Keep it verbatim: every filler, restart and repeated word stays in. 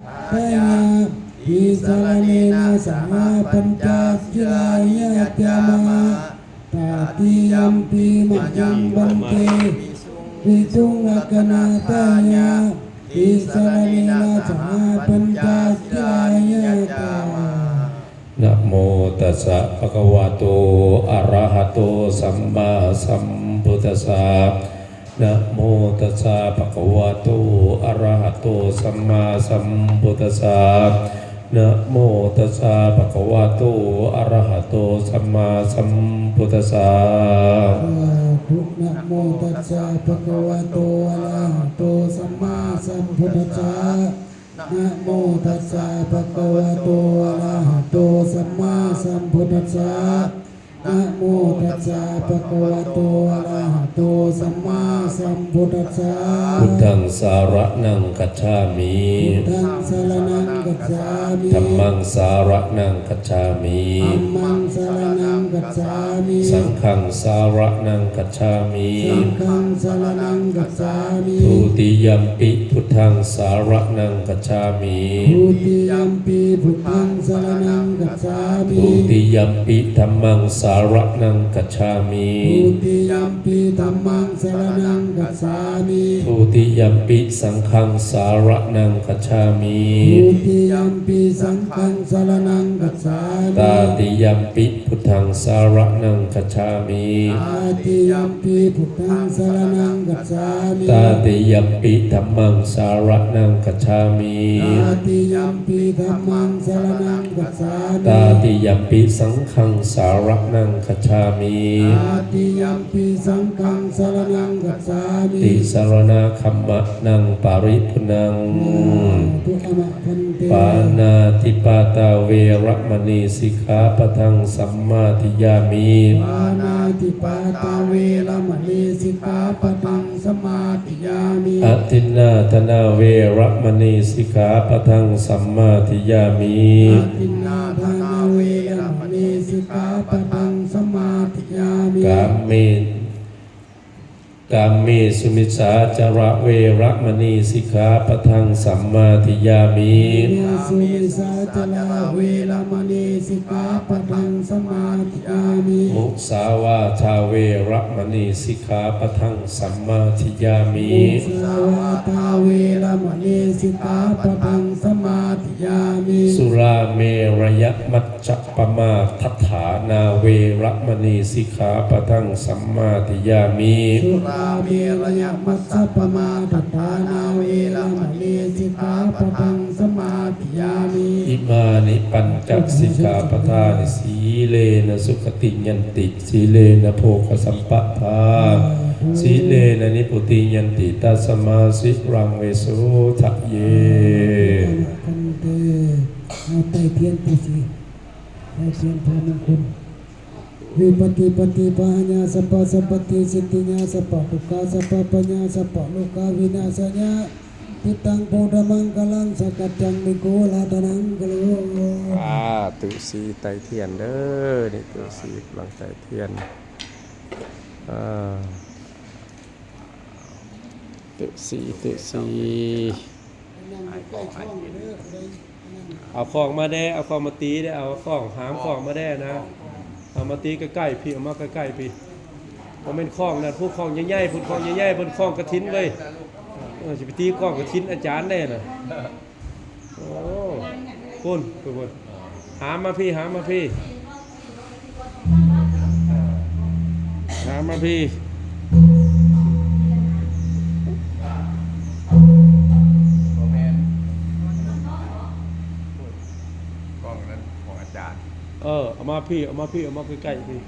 Taya tisaraṇena saha pañca sīlāni yācāma. Tatiyampi mayaṃ bhante visuṃ rakkhaṇatthāya tisaraṇena saha pañca sīlāni yācāma. Namo tassa bhagavato arahato sammāsambuddhassa. Namo tassa bhagavato arahato sammāsambuddhassa. Namo tassa bhagavato arahato sammāsambuddhassa. Sādhu. Namo tassa bhagavato arahato sammāsambuddhassa. Namo tassa bhagavato arahato sammāsambuddhassa. Namo tassa bhagavato arahato sammāsambuddhassa. Buddhaṃ saraṇaṃ gacchāmi. Buddhaṃ saraṇaṃ gacchāmi. Dhammaṃ saraṇaṃ gacchāmi. Dhammaṃ saraṇaṃ gacchāmi. Saṅghaṃ saraṇaṃ gacchāmi. Saṅghaṃ saraṇaṃ gacchāmi. Dutiyampi buddhaṃ saraṇaṃ gacchāmi. Dutiyampi buddhaṃ saraṇaṃ gacchāmi. Dutiyampi dhammaṃ saraṇaṃ gacchāmi. Dutiyampi dhammaṃ saraṇaṃ gacchāmi. Dutiyampi saṅghaṃ saraṇaṃ gacchāmi. Dutiyampi saṅghaṃ saraṇaṃ gacchāmi. Tatiyampi buddhaṃ saraṇaṃ gacchāmi. Tatiyampi buddhaṃ saraṇaṃ gacchāmi. Tatiyampi dhammaṃ saraṇaṃ gacchāmi. Tatiyampi dhammaṃ saraṇaṃ gacchāmi. Tatiyampi saṅghaṃ saraṇaṃ gacchāmi. Tatiyampi saṅghaṃ saraṇaṃ gacchāmi. Tisaraṇagamanaṃ paripuṇṇaṃ. Sādhu. Āma bhante. Pāṇātipātā veramaṇī sikkhāpadaṃ samādiyāmi. Pāṇātipātā veramaṇī sikkhāpadaṃ samādiyāmi. Adinnādānā veramaṇī sikkhāpadaṃ samādiyāmi. Adinnādānā veramaṇī sikkhāpadaṃ samādiyāmi. Kāme, kāmesu micchācārā veramaṇī sikkhāpadaṃ samādiyāmi. Kāmesu micchācārā veramaṇī sikkhāpadaṃ samādiyāmi. Musāvādā veramaṇī sikkhāpadaṃ samādiyāmi. Musāvādā veramaṇī sikkhāpadaṃ samādiyāmi. Surāmerayamajjapamādaṭṭhānā veramaṇī sikkhāpadaṃ samādiyāmi. Surāmerayamajjapamādaṭṭhānā veramaṇī sikkhāpadaṃ samādiyāmi. Imāni pañca sikkhāpadāni. Sīlena sugatiṃ yanti, sīlena bhogasampadā, sīlena nibbutiṃ yanti, tasmā sīlaṃ visodhaye. เอาไตรเทียนไปสิ ไตรเทียนพรมงคล Vipattipaṭibāhāya sabbasampattisiddhiyā sabbadukkha sabbabhayā sabbarogavināsāya, diṭṭhaṃ buddhamaṅgalaṃ sakaccaṃ bhikkhuratanaṃ garoha. อ่า ตุ๊สีไตรเทียนเด้อ นี่ตุ๊สีกำลังไตรเทียน อ่า ตุ๊สี ตุ๊สี เอาค้องมาแด่ เอาค้องมาตีแด่ เอาค้อง หามค้องมาแด่นะ เอามาตีใกล้ๆ พี้ เอามาใกล้ๆ พี้ บ่แม่นค้องนะ พุ้นค้องใหญ่ๆ พุ้นค้องใหญ่ๆ พุ้นค้องกฐินเว้ย เออ สิไปตีค้องกฐินอาจารย์แด่นะ โอ้ พุ้น พุ้น พุ้น หามมาพี้ หามมาพี้ หามมาพี้ บ่แม่น กล้องนั้นของอาจารย์ เออ เอามาพี้ เอามาพี้ เอามาใกล้ๆ พี้